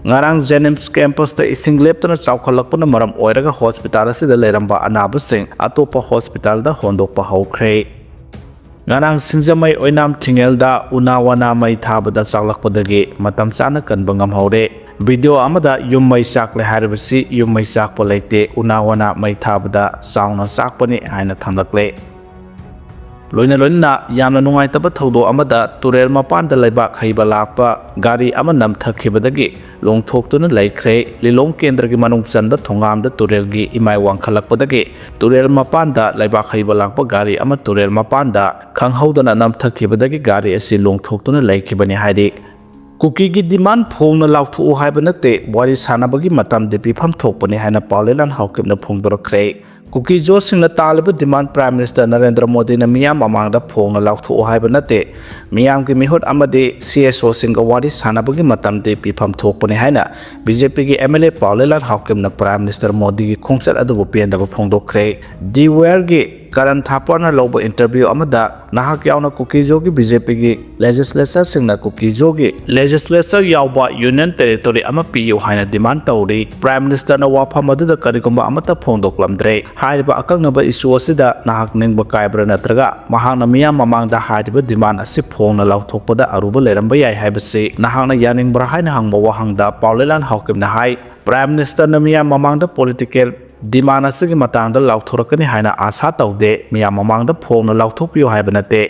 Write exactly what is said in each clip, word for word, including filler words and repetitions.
ꯉꯔꯥꯡ ꯖꯦꯅꯤꯝꯁ ꯀꯦꯝꯄꯁꯇ ꯏꯁꯤꯡ ꯂꯦꯞꯇꯅ ꯆꯥꯎꯈꯠꯂꯛꯄꯅ ꯃꯔꯝ ꯑꯣꯏꯔꯒ ꯍꯣꯁꯄꯤꯇꯥꯜ ꯑꯁꯤꯗ ꯂꯩꯔꯝꯕ ꯑꯅꯥꯕꯁꯤꯡ ꯑꯇꯣꯞꯄ ꯍꯣꯁꯄꯤꯇꯥꯜꯗ ꯍꯣꯟꯗꯣꯛꯄ ꯍꯧꯈ꯭ꯔꯦ꯫ ꯉꯔꯥꯡ ꯁꯤꯡꯖꯃꯩ ꯑꯣꯏꯅꯥꯝ ꯊꯤꯡꯉꯦꯜꯗ ꯎꯅꯥ ꯋꯥꯅꯥ ꯃꯩ ꯊꯥꯕꯗ ꯆꯥꯛꯂꯛꯄꯗꯒꯤ ꯃꯇꯝ ꯆꯥꯅ ꯀꯟꯕ ꯉꯝꯍꯧꯔꯦ꯫ ꯚꯤꯗꯤꯑꯣ ꯑꯃꯗ ꯌꯨꯝ ꯃꯩ ꯆꯥꯛꯂꯦ ꯍꯥꯏꯔꯤꯕꯁꯤ ꯌꯨꯝ ꯃꯩ ꯆꯥꯛꯄ ꯂꯩꯇꯦ, ꯎꯅꯥ ꯋꯥꯅꯥ ꯃꯩ ꯊꯥꯕꯗ ꯆꯥꯎꯅ ꯆꯥꯛꯄꯅꯤ ꯍꯥꯏꯅ ꯊꯝꯂꯛꯂꯦ꯫ ꯂꯣꯏꯅ ꯂꯣꯏꯅꯅ ꯌꯥꯝꯅ ꯅꯨꯡꯉꯥꯏꯇꯕ ꯊꯧꯗꯣꯛ ꯑꯃꯗ ꯇꯨꯔꯦꯜ ꯃꯄꯥꯟꯗ ꯂꯩꯕꯥꯛ ꯍꯩꯕ ꯂꯥꯛꯄ ꯒꯥꯔꯤ ꯑꯃ ꯅꯝꯊꯈꯤꯕꯗꯒꯤ ꯂꯣꯡꯊꯣꯛꯇꯨꯅ ꯂꯩꯈ꯭ꯔꯦ꯫ ꯂꯤꯂꯣꯡ ꯀꯦꯟꯗ꯭ꯔꯒꯤ ꯃꯅꯨꯡ ꯆꯟꯕ ꯊꯣꯉꯥꯝꯗ ꯇꯨꯔꯦꯜꯒꯤ ꯏꯃꯥꯏ ꯋꯥꯡꯈꯠꯂꯛꯄꯗꯒꯤ ꯇꯨꯔꯦꯜ ꯃꯄꯥꯟꯗ ꯂꯩꯕꯥꯛ ꯍꯩꯕ ꯂꯥꯛꯄ ꯒꯥꯔꯤ ꯑꯃ ꯇꯨꯔꯦꯜ ꯃꯄꯥꯟꯗ ꯈꯪꯍꯧꯗꯅ ꯅꯝꯊꯈꯤꯕꯗꯒꯤ ꯒꯥꯔꯤ ꯑꯁꯤ ꯂꯣꯡꯊꯣꯛꯇꯨꯅ ꯂꯩꯈꯤꯕꯅꯤ ꯍꯥꯏꯔꯤ꯫ ꯀꯨꯀꯤꯒꯤ ꯗꯤꯃꯥꯟ ꯐꯣꯡꯅ ꯂꯥꯎꯊꯣꯛꯎ ꯍꯥꯏꯕ ꯅꯠꯇꯦ, ꯋꯥꯔꯤ ꯁꯥꯟꯅꯕꯒꯤ ꯃꯇꯝꯗꯤ ꯄꯤꯐꯝ ꯊꯣꯛꯄꯅꯤ ꯍꯥꯏꯅ ꯄꯥꯎꯂꯦꯂꯥꯟ ꯍꯥꯎꯀꯤꯞꯅ ꯐꯣꯡꯗꯣꯔꯛꯈ꯭ꯔꯦ꯫ ꯀꯨꯀꯤ ꯖꯣꯁꯤꯡꯅ ꯇꯥꯜꯂꯤꯕ ꯗꯤꯃꯥꯟ ꯄ꯭ꯔꯥꯏꯝ ꯃꯤꯅꯤꯁꯇꯔ ꯅꯔꯦꯟꯗ꯭ꯔ ꯃꯣꯗꯤꯅ ꯃꯤꯌꯥꯝ ꯃꯃꯥꯡꯗ ꯐꯣꯡꯅ ꯂꯥꯎꯊꯣꯛꯎ ꯍꯥꯏꯕ ꯅꯠꯇꯦ, ꯃꯤꯌꯥꯝꯒꯤ ꯃꯤꯍꯨꯠ ꯑꯃꯗꯤ ꯁꯤ ꯑꯦꯁ ꯑꯣꯁꯤꯡꯒ ꯋꯥꯔꯤ ꯁꯥꯟꯅꯕꯒꯤ ꯃꯇꯝꯗꯤ ꯄꯤꯐꯝ ꯊꯣꯛꯄꯅꯤ ꯍꯥꯏꯅ ꯕꯤ ꯖꯦ ꯄꯤꯒꯤ ꯑꯦꯝ ꯑꯦꯜ ꯑꯦ ꯄꯥꯎꯂꯦꯂꯥꯟ ꯍꯥꯎꯀꯤꯞꯅ ꯄ꯭ꯔꯥꯏꯝ ꯃꯤꯅꯤꯁꯇꯔ ꯃꯣꯗꯤꯒꯤ ꯈꯣꯡꯆꯠ ꯑꯗꯨꯕꯨ ꯄꯦꯟꯗꯕ ꯐꯣꯡꯗꯣꯛꯈ꯭ꯔꯦ꯫ ꯗꯤ ꯋꯦꯌꯔꯒꯤ ꯀꯔꯟ ꯊꯥꯄꯔꯅ ꯂꯧꯕ ꯏꯟꯇꯔꯚ꯭ꯌꯨ ꯑꯃꯗ ꯅꯍꯥꯛ ꯌꯥꯎꯅ ꯀꯨꯀꯤꯖꯣꯒꯤ ꯕꯤ ꯖꯦ ꯄꯤꯒꯤ ꯂꯦꯖꯤꯁꯂꯦꯆꯔꯁꯤꯡꯅ ꯀꯨꯀꯤꯖꯣꯒꯤ ꯂꯦꯖꯤꯁꯂꯦꯆꯔ ꯌꯥꯎꯕ ꯌꯨꯅꯤꯌꯟ ꯇꯦꯔꯤꯇꯣꯔꯤ ꯑꯃ ꯄꯤꯌꯨ ꯍꯥꯏꯅ ꯗꯤꯃꯥꯟ ꯇꯧꯔꯤ꯫ ꯄ꯭ꯔꯥꯏꯝ ꯃꯤꯅꯤꯁꯇꯔꯅ ꯋꯥꯐꯝ ꯑꯗꯨꯗ ꯀꯔꯤꯒꯨꯝꯕ ꯑꯃꯠꯇ ꯐꯣꯡꯗꯣꯛꯂꯝꯗ꯭ꯔꯦ꯫ ꯍꯥꯏꯔꯤꯕ ꯑꯀꯛꯅꯕ ꯏꯁꯨ ꯑꯁꯤꯗ ꯅꯍꯥꯛ ꯅꯤꯡꯕ ꯀꯥꯏꯕ꯭ꯔꯥ ꯅꯠꯇ꯭ꯔꯒ ꯃꯍꯥꯛꯅ ꯃꯤꯌꯥꯝ ꯃꯃꯥꯡꯗ ꯍꯥꯏꯔꯤꯕ ꯗꯤꯃꯥꯟ ꯑꯁꯤ ꯐꯣꯡꯅ ꯂꯥꯎꯊꯣꯛꯄꯗ ꯑꯔꯨꯕ ꯂꯩꯔꯝꯕ ꯌꯥꯏ ꯍꯥꯏꯕꯁꯤ ꯅꯍꯥꯛꯅ ꯌꯥꯅꯤꯡꯕ꯭ꯔꯥ ꯍꯥꯏꯅ ꯍꯪꯕ ꯋꯥꯍꯪꯗ ꯄꯥꯎꯂꯦꯂꯥꯟ ꯍꯥꯎꯀꯤꯞꯅ ꯍꯥꯏ, ꯄ꯭ꯔꯥꯏꯝ ꯃꯤꯅꯤꯁꯇꯔꯅ ꯃꯤꯌꯥꯝ ꯃꯃꯥꯡꯗ ꯄꯣꯂꯤꯇꯤꯀꯦꯜ ꯗꯤꯃꯥꯟ ꯑꯁꯤꯒꯤ ꯃꯇꯥꯡꯗ ꯂꯥꯎꯊꯣꯔꯛꯀꯅꯤ ꯍꯥꯏꯅ ꯑꯥꯁꯥ ꯇꯧꯗꯦ꯫ ꯃꯤꯌꯥꯝ ꯃꯃꯥꯡꯗ ꯐꯣꯡꯅ ꯂꯥꯎꯊꯣꯛꯄꯤꯌꯨ ꯍꯥꯏꯕ ꯅꯠꯇꯦ꯫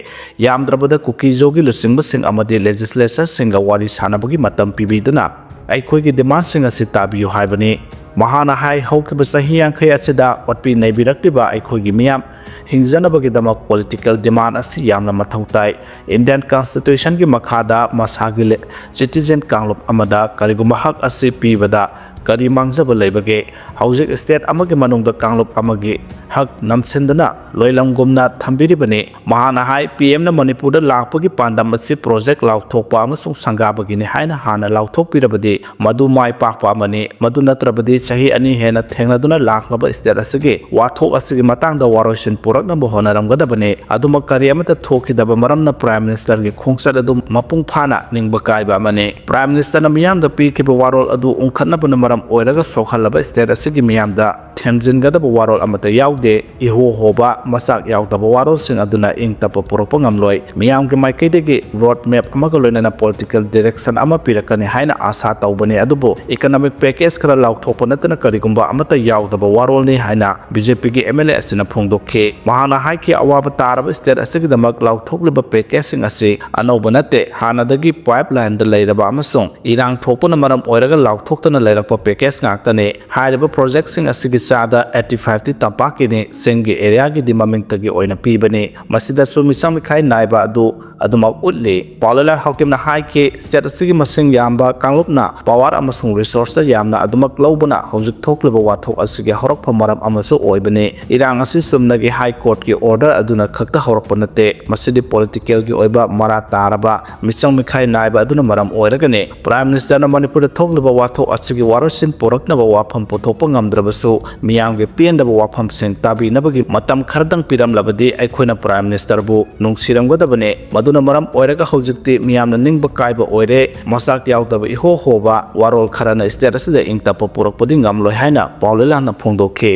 ꯌꯥꯝꯗ꯭ꯔꯕꯗ ꯀꯨꯀꯤꯖꯣꯒꯤ ꯂꯨꯆꯤꯡꯕꯁꯤꯡ ꯑꯃꯗꯤ ꯂꯦꯖꯤꯁꯂꯦꯆꯔꯁꯤꯡꯒ ꯋꯥꯔꯤ ꯁꯥꯟꯅꯕꯒꯤ ꯃꯇꯝ ꯄꯤꯕꯤꯗꯨꯅ ꯑꯩꯈꯣꯏꯒꯤ ꯗꯤꯃꯥꯟꯁꯤꯡ ꯑꯁꯤ ꯇꯥꯕꯤꯌꯨ ꯍꯥꯏꯕꯅꯤ꯫ ꯃꯍꯥꯛꯅ ꯍꯥꯏ, ꯍꯧꯈꯤꯕ ꯆꯍꯤ ꯌꯥꯡꯈꯩ ꯑꯁꯤꯗ ꯑꯣꯠꯄꯤ ꯅꯩꯕꯤꯔꯛꯂꯤꯕ ꯑꯩꯈꯣꯏꯒꯤ ꯃꯤꯌꯥꯝ ꯍꯤꯡꯖꯅꯕꯒꯤꯗꯃꯛ ꯄꯣꯂꯤꯇꯤꯀꯦꯜ ꯗꯤꯃꯥꯟ ꯑꯁꯤ ꯌꯥꯝꯅ ꯃꯊꯧ ꯇꯥꯏ꯫ ꯏꯟꯗꯤꯌꯟ ꯀꯟꯁꯇꯤꯇ꯭ꯌꯨꯁꯟꯒꯤ ꯃꯈꯥꯗ ꯃꯁꯥꯒꯤ ꯂꯦ-, ꯁꯤꯇꯤꯖꯦꯟ ꯀꯥꯡꯂꯨꯞ ꯑꯃꯗ ꯀꯔꯤꯒꯨꯝꯕ ꯍꯛ ꯑꯁꯤ ꯄꯤꯕꯗ ꯀꯔꯤ ꯃꯥꯡꯖꯕ ꯂꯩꯕꯒꯦ? ꯍꯧꯖꯤꯛ state ꯑꯃꯒꯤ ꯃꯅꯨꯡꯗ ꯀꯥꯡꯂꯨꯞ ꯑꯃꯒꯤ ꯍꯛ ꯅꯝꯁꯤꯟꯗꯨꯅ ꯂꯣꯏꯂꯝꯒꯨꯝꯅ ꯊꯝꯕꯤꯔꯤꯕꯅꯤ꯫ ꯃꯍꯥꯛꯅ ꯍꯥꯏ, P M ꯅ ꯃꯅꯤꯄꯨꯔꯗ ꯂꯥꯛꯄꯒꯤ ꯄꯥꯟꯗꯝ ꯑꯁꯤ project ꯂꯥꯎꯊꯣꯛꯄ ꯑꯃꯁꯨꯡ ꯁꯪꯒꯥꯕꯒꯤꯅꯤ ꯍꯥꯏꯅ ꯍꯥꯟꯅ ꯂꯥꯎꯊꯣꯛꯄꯤꯔꯕꯗꯤ ꯃꯗꯨ ꯃꯥꯏ ꯄꯥꯛꯄ ꯑꯃꯅꯤ꯫ ꯃꯗꯨ ꯅꯠꯇ꯭ꯔꯕꯗꯤ ꯆꯍꯤ ꯑꯅꯤ ꯍꯦꯟꯅ ꯊꯦꯡꯅꯗꯨꯅ ꯂꯥꯛꯂꯕ state ꯑꯁꯤꯒꯤ ꯋꯥꯊꯣꯛ ꯑꯁꯤꯒꯤ ꯃꯇꯥꯡꯗ ꯋꯥꯔꯣꯏꯁꯤꯟ ꯄꯨꯔꯛꯅꯕ ꯍꯣꯠꯅꯔꯝꯒꯗꯕꯅꯤ꯫ ꯑꯗꯨꯃꯛ ꯀꯔꯤ ꯑꯃꯠꯇ ꯊꯣꯛꯈꯤꯗꯕ ꯃꯔꯝꯅ Prime Minister ꯒꯤ ꯈꯣꯡꯆꯠ ꯑꯗꯨ ꯃꯄꯨꯡ ꯐꯥꯅ ꯅꯤꯡꯕ ꯀꯥꯏꯕ ꯑꯃꯅꯤ꯫ Prime Minister ꯅ ꯃꯤꯌꯥꯝꯗ ꯄꯤꯈꯤꯕ ꯋꯥꯔꯣꯜ ꯑꯗꯨ ꯎꯪꯈꯠꯅꯕꯅ ꯃꯔꯝ ꯑꯣꯏꯔꯒ ꯁꯣꯛꯍꯜꯂꯕ state ꯑꯁꯤꯒꯤ ꯃꯤꯌꯥꯝꯗ ꯊꯦꯝꯖꯤꯟꯒꯗꯕ ꯋꯥꯔꯣꯜ ꯑꯃꯠꯇ ꯌꯥꯎꯗꯦ꯫ ꯏꯍꯣ ꯍꯣꯕ ꯃꯆꯥꯛ ꯌꯥꯎꯗꯕ ꯋꯥꯔꯣꯜꯁꯤꯡ ꯑꯗꯨꯅ ꯏꯪ ꯇꯞꯄ ꯄꯨꯔꯛꯄ ꯉꯝꯂꯣꯏ꯫ ꯃꯤꯌꯥꯝꯒꯤ ꯃꯥꯏꯀꯩꯗꯒꯤ road map ꯑꯃꯒ ꯂꯣꯏꯅꯅ political direction ꯑꯃ ꯄꯤꯔꯛꯀꯅꯤ ꯍꯥꯏꯅ ꯑꯥꯁꯥ ꯇꯧꯕꯅꯤ, ꯑꯗꯨꯕꯨ economic package ꯈꯔ ꯂꯥꯎꯊꯣꯛꯄ ꯅꯠꯇꯅ ꯀꯔꯤꯒꯨꯝꯕ ꯑꯃꯠꯇ ꯌꯥꯎꯗꯕ ꯋꯥꯔꯣꯜꯅꯤ ꯍꯥꯏꯅ B J P ꯒꯤ M L A ꯑꯁꯤꯅ ꯐꯣꯡꯗꯣꯛꯈꯤ꯫ ꯃꯍꯥꯛꯅ ꯍꯥꯏꯈꯤ, ꯑꯋꯥꯕ ꯇꯥꯔꯕ state ꯑꯁꯤꯒꯤꯗꯃꯛ ꯂꯥꯎꯊꯣꯛꯂꯤꯕ package ꯁꯤꯡ ꯑꯁꯤ ꯑꯅꯧꯕ ꯅꯠꯇꯦ, ꯍꯥꯟꯅꯗꯒꯤ pipeline ꯗ ꯂꯩꯔꯕ ꯑꯃꯁꯨꯡ ꯏꯔꯥꯡ ꯊꯣꯛꯄꯅ ꯃꯔꯝ ꯑꯣꯏꯔꯒ ꯂꯥꯎꯊꯣꯛꯇꯅ ꯂꯩꯔꯛꯄ package ꯉꯥꯛꯇꯅꯤ꯫ ꯍꯥꯏꯔꯤꯕ project ꯁꯤꯡ ꯑꯁꯤꯒꯤ ꯆꯥꯗ eighty five ꯇꯤ ꯇꯝꯄꯥꯛꯀꯤꯅꯤ, ꯆꯤꯡꯒꯤ area ꯒꯤꯗꯤ ꯃꯃꯤꯡꯇꯒꯤ ꯑꯣꯏꯅ ꯄꯤꯕꯅꯤ꯫ ꯃꯁꯤꯗꯁꯨ ꯃꯤꯆꯪ ꯃꯤꯈꯥꯏ ꯅꯥꯏꯕ ꯑꯗꯨ ꯑꯗꯨꯃꯛ ꯎꯠꯂꯤ꯫ ꯄꯥꯎ ꯂꯣꯏꯂꯥ ꯍꯥꯎꯀꯤꯝꯅ ꯍꯥꯏꯈꯤ, state ꯑꯁꯤꯒꯤ ꯃꯁꯤꯡ ꯌꯥꯝꯕ ꯀꯥꯡꯂꯨꯞꯅ power ꯑꯃꯁꯨꯡ resource ꯇ ꯌꯥꯝꯅ ꯑꯗꯨꯃꯛ ꯂꯧꯕꯅ ꯍꯧꯖꯤꯛ ꯊꯣꯛꯂꯤꯕ ꯋꯥꯊꯣꯛ ꯑꯁꯤꯒꯤ ꯍꯧꯔꯛꯐꯝ ꯃꯔꯝ ꯑꯃꯁꯨ ꯑꯣꯏꯕꯅꯤ꯫ ꯏꯔꯥꯡ ꯑꯁꯤ ꯆꯨꯝꯅꯒꯤ High Court ꯀꯤ order ꯑꯗꯨꯅ ꯈꯛꯇ ꯍꯧꯔꯛꯄ ꯅꯠꯇꯦ, ꯃꯁꯤꯗꯤ political ꯒꯤ ꯑꯣꯏꯕ ꯃꯔꯥ ꯇꯥꯔꯕ ꯃꯤꯆꯪ ꯃꯤꯈꯥꯏ ꯅꯥꯏꯕ ꯑꯗꯨꯅ ꯃꯔꯝ ꯑꯣꯏꯔꯒꯅꯤ꯫ Prime Minister ꯅ ꯃꯅꯤꯄꯨꯔꯗ ꯊꯣꯛꯂꯤꯕ ꯋꯥꯊꯣꯛ ꯑꯁꯤꯒꯤ ꯋꯥꯔꯣꯏꯁꯤꯟ ꯄꯨꯔꯛꯅꯕ ꯋꯥꯐꯝ ꯄꯨꯊꯣꯛꯄ ꯉꯝꯗ꯭ꯔꯕꯁꯨ, ꯃꯤꯌꯥꯝꯒꯤ ꯄꯦꯟꯗꯕ ꯋꯥꯐꯝꯁꯤꯡ ꯇꯥꯕꯤꯅꯕꯒꯤ ꯃꯇꯝ ꯈꯔꯗꯪ ꯄꯤꯔꯝꯂꯕꯗꯤ ꯑꯩꯈꯣꯏꯅ Prime Minister ꯕꯨ ꯅꯨꯡꯁꯤꯔꯝꯒꯗꯕꯅꯤ꯫ ꯃꯗꯨꯅ ꯃꯔꯝ ꯑꯣꯏꯔꯒ ꯍꯧꯖꯤꯛꯇꯤ ꯃꯤꯌꯥꯝꯅ ꯅꯤꯡꯕ ꯀꯥꯏꯕ ꯑꯣꯏꯔꯦ꯫ ꯃꯆꯥꯛ ꯌꯥꯎꯗꯕ ꯏꯍꯣ ꯍꯣꯕ ꯋꯥꯔꯣꯜ ꯈꯔꯅ state ꯑꯁꯤꯗ ꯏꯪ ꯇꯞꯄ ꯄꯨꯔꯛꯄꯗꯤ ꯉꯝꯂꯣꯏ ꯍꯥꯏꯅ ꯄꯥꯎ ꯂꯣꯏꯂꯥꯅ ꯐꯣꯡꯗꯣꯛꯈꯤ꯫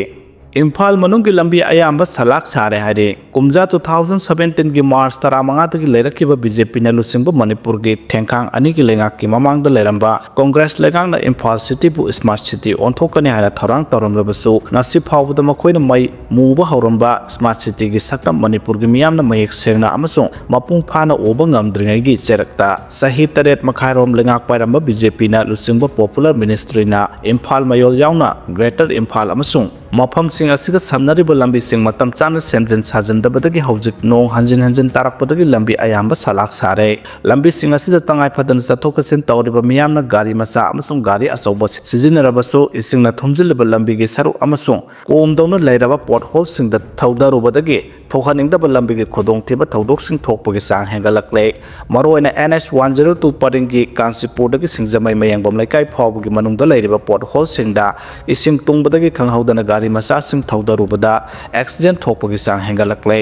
ꯏꯝꯐꯥꯜ ꯃꯅꯨꯡꯒꯤ ꯂꯝꯕꯤ ꯑꯌꯥꯝꯕ ꯁꯂꯥꯛ ꯁꯥꯔꯦ ꯍꯥꯏꯔꯤ꯫ ꯀꯨꯝꯖꯥ two thousand seventeen ꯒꯤ March ꯇꯔꯥꯃꯉꯥꯗꯒꯤ ꯂꯩꯔꯛꯈꯤꯕ B J P ꯅ ꯂꯨꯆꯤꯡꯕ ꯃꯅꯤꯄꯨꯔꯒꯤ ꯊꯦꯡꯈꯥꯡ ꯑꯅꯤꯒꯤ ꯂꯩꯉꯥꯛꯀꯤ ꯃꯃꯥꯡꯗ ꯂꯩꯔꯝꯕ Congress ꯂꯩꯉꯥꯛꯅ ꯏꯝꯐꯥꯜ city ꯕꯨ smart city ꯑꯣꯟꯊꯣꯛꯀꯅꯤ ꯍꯥꯏꯅ ꯊꯧꯔꯥꯡ ꯇꯧꯔꯝꯂꯕꯁꯨ, ꯉꯁꯤ ꯐꯥꯎꯕꯗ ꯃꯈꯣꯏꯅ ꯃꯩ ꯃꯨꯕ ꯍꯧꯔꯝꯕ smart city ꯒꯤ ꯁꯛꯇꯝ ꯃꯅꯤꯄꯨꯔꯒꯤ ꯃꯤꯌꯥꯝꯅ ꯃꯌꯦꯛ ꯁꯦꯡꯅ ꯑꯃꯁꯨꯡ ꯃꯄꯨꯡ ꯐꯥꯅ ꯎꯕ ꯉꯝꯗ꯭ꯔꯤꯉꯩꯒꯤ ꯆꯩꯔꯛꯇ, ꯆꯍꯤ ꯇꯔꯦꯠ ꯃꯈꯥꯏꯔꯣꯝ ꯂꯩꯉꯥꯛ ꯄꯥꯏꯔꯝꯕ B J P ꯅ ꯂꯨꯆꯤꯡꯕ Popular Ministry ꯅ ꯏꯝꯐꯥꯜ ꯃꯌꯣꯜ ꯌꯥꯎꯅ Greater ꯏꯝꯐꯥꯜ ꯑꯃꯁꯨꯡ ꯃꯐꯝꯁꯤꯡ ꯑꯁꯤꯒ ꯁꯝꯅꯔꯤꯕ ꯂꯝꯕꯤꯁꯤꯡ ꯃꯇꯝ ꯆꯥꯅ ꯁꯦꯝꯖꯤꯟ ꯁꯥꯖꯤꯟꯗꯕꯗꯒꯤ ꯍꯧꯖꯤꯛ ꯅꯣꯡ ꯍꯟꯖꯤꯟ ꯍꯟꯖꯤꯟ ꯇꯥꯔꯛꯄꯗꯒꯤ ꯂꯝꯕꯤ ꯑꯌꯥꯝꯕ ꯁꯂꯥꯛ ꯁꯥꯔꯦ꯫ ꯂꯝꯕꯤꯁꯤꯡ ꯑꯁꯤꯗ ꯇꯉꯥꯏ ꯐꯗꯅ ꯆꯠꯊꯣꯛ ꯆꯠꯁꯤꯟ ꯇꯧꯔꯤꯕ ꯃꯤꯌꯥꯝꯅ ꯒꯥꯔꯤ ꯃꯆꯥ ꯑꯃꯁꯨꯡ ꯒꯥꯔꯤ ꯑꯆꯧꯕ ꯁꯤꯖꯤꯟꯅꯔꯕꯁꯨ, ꯏꯁꯤꯡꯅ ꯊꯨꯝꯖꯤꯜꯂꯕ ꯂꯝꯕꯤꯒꯤ ꯁꯔꯨꯛ ꯑꯃꯁꯨꯡ ꯀꯣꯝꯗꯧꯅ ꯂꯩꯔꯕ ꯄꯣꯠꯍꯣꯜꯁꯤꯡꯗ ꯊꯧꯗꯔꯨꯕꯗꯒꯤ ꯊꯣꯛꯍꯟꯅꯤꯡꯗꯕ ꯂꯝꯕꯤꯒꯤ ꯈꯨꯗꯣꯡꯊꯤꯕ ꯊꯧꯗꯣꯛꯁꯤꯡ ꯊꯣꯛꯄꯒꯤ ꯆꯥꯡ ꯍꯦꯟꯒꯠꯂꯛꯂꯦ꯫ ꯃꯔꯨꯑꯣꯏꯅ N H one zero two ꯄꯔꯤꯡꯒꯤ ꯀꯥꯟꯆꯤꯄꯨꯔꯗꯒꯤ ꯁꯤꯡꯖꯃꯩ ꯃꯌꯥꯡꯕꯝ ꯂꯩꯀꯥꯏ ꯐꯥꯎꯕꯒꯤ ꯃꯅꯨꯡꯗ ꯂꯩꯔꯤꯕ ꯄꯣꯠꯍꯣꯜꯁꯤꯡꯗ ꯏꯁꯤꯡ ꯇꯨꯡꯕꯗꯒꯤ ꯈꯪꯍꯧꯗꯅ ꯒꯥꯔꯤ ꯃꯆꯥꯁꯤꯡ ꯊꯧꯗꯔꯨꯕꯗ ꯑꯦꯛꯁꯤꯗꯦꯟ ꯊꯣꯛꯄꯒꯤ ꯆꯥꯡ ꯍꯦꯟꯒꯠꯂꯛꯂꯦ꯫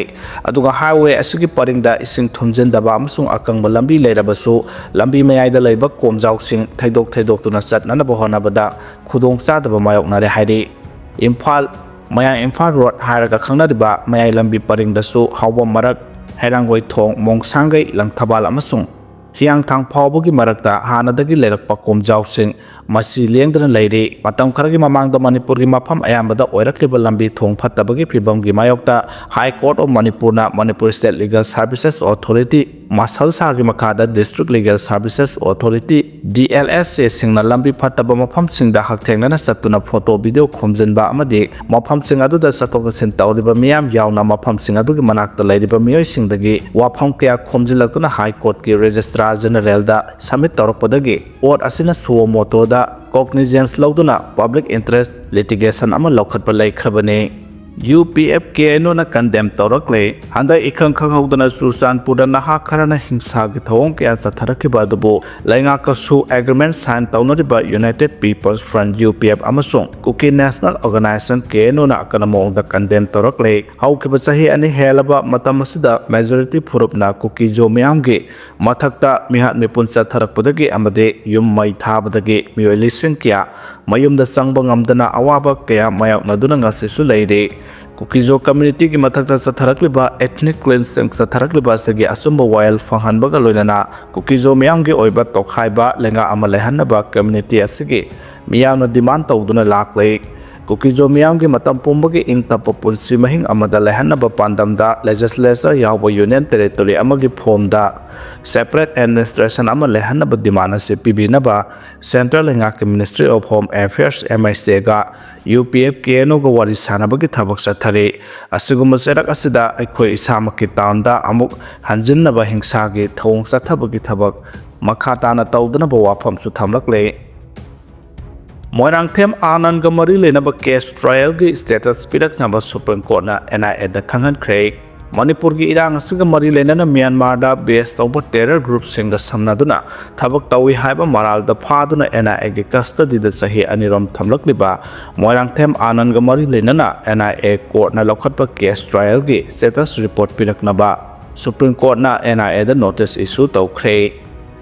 ꯑꯗꯨꯒ ꯍꯥꯏꯋꯦ ꯑꯁꯤꯒꯤ ꯄꯔꯤꯡꯗ ꯏꯁꯤꯡ ꯊꯨꯝꯖꯤꯟꯗꯕ ꯑꯃꯁꯨꯡ ꯑꯀꯪꯕ ꯂꯝꯕꯤ ꯂꯩꯔꯕꯁꯨ, ꯂꯝꯕꯤ ꯃꯌꯥꯏꯗ ꯂꯩꯕ ꯀꯣꯝꯖꯥꯎꯁꯤꯡ ꯊꯩꯗꯣꯛ ꯊꯩꯗꯣꯛꯇꯨꯅ ꯆꯠꯅꯅꯕ ꯍꯣꯠꯅꯕꯗ ꯈꯨꯗꯣꯡꯆꯥꯗꯕ ꯃꯥꯌꯣꯛꯅꯔꯦ ꯍꯥꯏꯔꯤ꯫ ꯏꯝꯐꯥꯜ, ꯃꯌꯥꯡ ꯏꯝꯐꯥꯜ ꯔꯣꯗ ꯍꯥꯏꯔꯒ ꯈꯪꯅꯔꯤꯕ ꯃꯌꯥꯏ ꯂꯝꯕꯤ ꯄꯔꯤꯡꯗꯁꯨ ꯍꯥꯎꯕꯝ ꯃꯔꯛ, ꯍꯩꯔꯥꯡꯒꯣꯏ ꯊꯣꯡ, ꯃꯣꯡꯁꯥꯡꯒꯩ, ꯂꯪꯊꯕꯥꯜ ꯑꯃꯁꯨꯡ ꯍꯤꯌꯥꯡꯊꯥꯡ ꯐꯥꯎꯕꯒꯤ ꯃꯔꯛꯇ ꯍꯥꯟꯅꯗꯒꯤ ꯂꯩꯔꯛꯄ ꯀꯣꯝꯖꯥꯎꯁꯤꯡ ꯃꯁꯤ ꯂꯦꯡꯗꯅ ꯂꯩꯔꯤ꯫ ꯃꯇꯝ ꯈꯔꯒꯤ ꯃꯃꯥꯡꯗ ꯃꯅꯤꯄꯨꯔꯒꯤ ꯃꯐꯝ ꯑꯌꯥꯝꯕꯗ ꯑꯣꯏꯔꯛꯂꯤꯕ ꯂꯝꯕꯤ ꯊꯣꯡ ꯐꯠꯇꯕꯒꯤ ꯐꯤꯕꯝꯒꯤ ꯃꯥꯌꯣꯛꯇ High Court of ꯃꯅꯤꯄꯨꯔꯅ Manipur State Legal Services Authority, ꯃꯁꯜꯁꯥꯒꯤ ꯃꯈꯥꯗ District Legal Services Authority, D L S A ꯁꯤꯡꯅ ꯂꯝꯕꯤ ꯐꯠꯇꯕ ꯃꯐꯝꯁꯤꯡꯗ ꯍꯛꯊꯦꯡꯅꯅ ꯆꯠꯇꯨꯅ ꯐꯣꯇꯣ, ꯚꯤꯗꯤꯑꯣ ꯈꯣꯝꯖꯤꯟꯕ ꯑꯃꯗꯤ ꯃꯐꯝꯁꯤꯡ ꯑꯗꯨꯗ ꯆꯠꯊꯣꯛ ꯆꯠꯁꯤꯟ ꯇꯧꯔꯤꯕ ꯃꯤꯌꯥꯝ ꯌꯥꯎꯅ ꯃꯐꯝꯁꯤꯡ ꯑꯗꯨꯒꯤ ꯃꯅꯥꯛꯇ ꯂꯩꯔꯤꯕ ꯃꯤꯑꯣꯏꯁꯤꯡꯗꯒꯤ ꯋꯥꯐꯝ ꯀꯌꯥ ꯈꯣꯝꯖꯤꯜꯂꯛꯇꯨꯅ High Court ꯀꯤ Registrar General ꯗ submit ꯇꯧꯔꯛꯄꯗꯒꯤ court ꯑꯁꯤꯅ suo motu ꯗ cognizance ꯂꯧꯗꯨꯅ public interest litigation ꯑꯃ ꯂꯧꯈꯠꯄ ꯂꯩꯈ꯭ꯔꯕꯅꯤ꯫ U P F K N O ꯅ condemn ꯇꯧꯔꯛꯂꯦ꯫ ꯍꯟꯗꯛ ꯏꯈꯪ ꯈꯪꯍꯧꯗꯅ ꯆꯨꯔꯆꯥꯟꯄꯨꯔꯗ ꯅꯍꯥ ꯈꯔꯅ ꯍꯤꯡꯁꯥꯒꯤ ꯊꯧꯑꯣꯡ ꯀꯌꯥ ꯆꯠꯊꯔꯛꯈꯤꯕ ꯑꯗꯨꯕꯨ ꯂꯩꯉꯥꯛꯀꯁꯨ agreement sign ꯇꯧꯅꯔꯤꯕ United People's Front, U P F, ꯑꯃꯁꯨꯡ Kuki National Organization, K N O ꯅ ꯑꯀꯟꯕ ꯃꯑꯣꯡꯗ condemn ꯇꯧꯔꯛꯂꯦ꯫ ꯍꯧꯈꯤꯕ ꯆꯍꯤ ꯑꯅꯤ ꯍꯦꯜꯂꯕ ꯃꯇꯝ ꯑꯁꯤꯗ majority ꯐꯨꯔꯨꯞꯅ ꯀꯨꯀꯤ-ꯖꯣ ꯃꯤꯌꯥꯝꯒꯤ ꯃꯊꯛꯇ ꯃꯤꯍꯥꯠ ꯃꯤꯄꯨꯟ ꯆꯠꯊꯔꯛꯄꯗꯒꯤ ꯑꯃꯗꯤ ꯌꯨꯝ ꯃꯩ ꯊꯥꯕꯗꯒꯤ ꯃꯤꯑꯣꯏ ꯂꯤꯁꯤꯡ ꯀꯌꯥ ꯃꯌꯨꯝꯗ ꯆꯪꯕ ꯉꯝꯗꯅ ꯑꯋꯥꯕ ꯀꯌꯥ ꯃꯥꯌꯣꯛꯅꯗꯨꯅ ꯉꯁꯤꯁꯨ ꯂꯩꯔꯤ꯫ ꯀꯨꯀꯤ-ꯖꯣ community ꯒꯤ ꯃꯊꯛꯇ ꯆꯠꯊꯔꯛꯂꯤꯕ ethnic cleansing ꯆꯠꯊꯔꯛꯂꯤꯕ ꯑꯁꯤꯒꯤ ꯑꯆꯨꯝꯕ ꯋꯥꯌꯦꯜ ꯐꯪꯍꯟꯕꯒ ꯂꯣꯏꯅꯅ ꯀꯨꯀꯤ-ꯖꯣ ꯃꯤꯌꯥꯝꯒꯤ ꯑꯣꯏꯕ ꯇꯣꯈꯥꯏꯕ ꯂꯩꯉꯥꯛ ꯑꯃ ꯂꯩꯍꯟꯅꯕ community ꯑꯁꯤꯒꯤ ꯃꯤꯌꯥꯝꯅ demand ꯇꯧꯗꯨꯅ ꯂꯥꯛꯂꯤ꯫ ꯀꯨꯀꯤꯖꯣ ꯃꯤꯌꯥꯝꯒꯤ ꯃꯇꯝ ꯄꯨꯝꯕꯒꯤ ꯏꯪ ꯇꯞꯄ ꯄꯨꯟꯁꯤ ꯃꯍꯤꯡ ꯑꯃꯗ ꯂꯩꯍꯟꯅꯕ ꯄꯥꯟꯗꯝꯗ legislature ꯌꯥꯎꯕ union territory ꯑꯃꯒꯤ form ꯗ separate administration ꯑꯃ ꯂꯩꯍꯟꯅꯕ demand ꯑꯁꯤ ꯄꯤꯕꯤꯅꯕ central ꯂꯩꯉꯥꯛꯀꯤ Ministry of Home Affairs, M H A ꯒ U P F K N O ꯒ ꯋꯥꯔꯤ ꯁꯥꯅꯕꯒꯤ ꯊꯕꯛ ꯆꯠꯊꯔꯤ꯫ ꯑꯁꯤꯒꯨꯝꯕ ꯆꯩꯔꯛ ꯑꯁꯤꯗ ꯑꯩꯈꯣꯏ ꯏꯁꯥꯃꯛꯀꯤ town ꯗ ꯑꯃꯨꯛ ꯍꯟꯖꯤꯟꯅꯕ ꯍꯤꯡꯁꯥꯒꯤ ꯊꯧꯑꯣꯡ ꯆꯠꯊꯕꯒꯤ ꯊꯕꯛ ꯃꯈꯥ ꯇꯥꯅ ꯇꯧꯗꯅꯕ ꯋꯥꯐꯝꯁꯨ ꯊꯝꯂꯛꯂꯦ꯫ ꯃꯣꯏꯔꯥꯡꯊꯦꯝ ꯑꯥꯅꯟꯒ ꯃꯔꯤ ꯂꯩꯅꯕ case trial ꯒꯤ status ꯄꯤꯔꯛꯅꯕ Supreme Court ꯅ N I A ꯗ ꯈꯪꯍꯟꯈ꯭ꯔꯦ꯫ ꯃꯅꯤꯄꯨꯔꯒꯤ ꯏꯔꯥꯡ ꯑꯁꯤꯒ ꯃꯔꯤ ꯂꯩꯅꯅ ꯃ꯭ꯌꯥꯟꯃꯥꯔꯗ base ꯇꯧꯕ terror group ꯁꯤꯡꯒ ꯁꯝꯅꯗꯨꯅ ꯊꯕꯛ ꯇꯧꯏ ꯍꯥꯏꯕ ꯃꯔꯥꯜꯗ ꯐꯥꯗꯨꯅ N I A ꯒꯤ custody ꯗ ꯆꯍꯤ ꯑꯅꯤꯔꯣꯝ ꯊꯝꯂꯛꯂꯤꯕ ꯃꯣꯏꯔꯥꯡꯊꯦꯝ ꯑꯥꯅꯟꯒ ꯃꯔꯤ ꯂꯩꯅꯅ N I A court ꯅ ꯂꯧꯈꯠꯄ case trial ꯒꯤ status report ꯄꯤꯔꯛꯅꯕ Supreme Court ꯅ N I A the notice issue ꯇꯧꯈ꯭ꯔꯦ꯫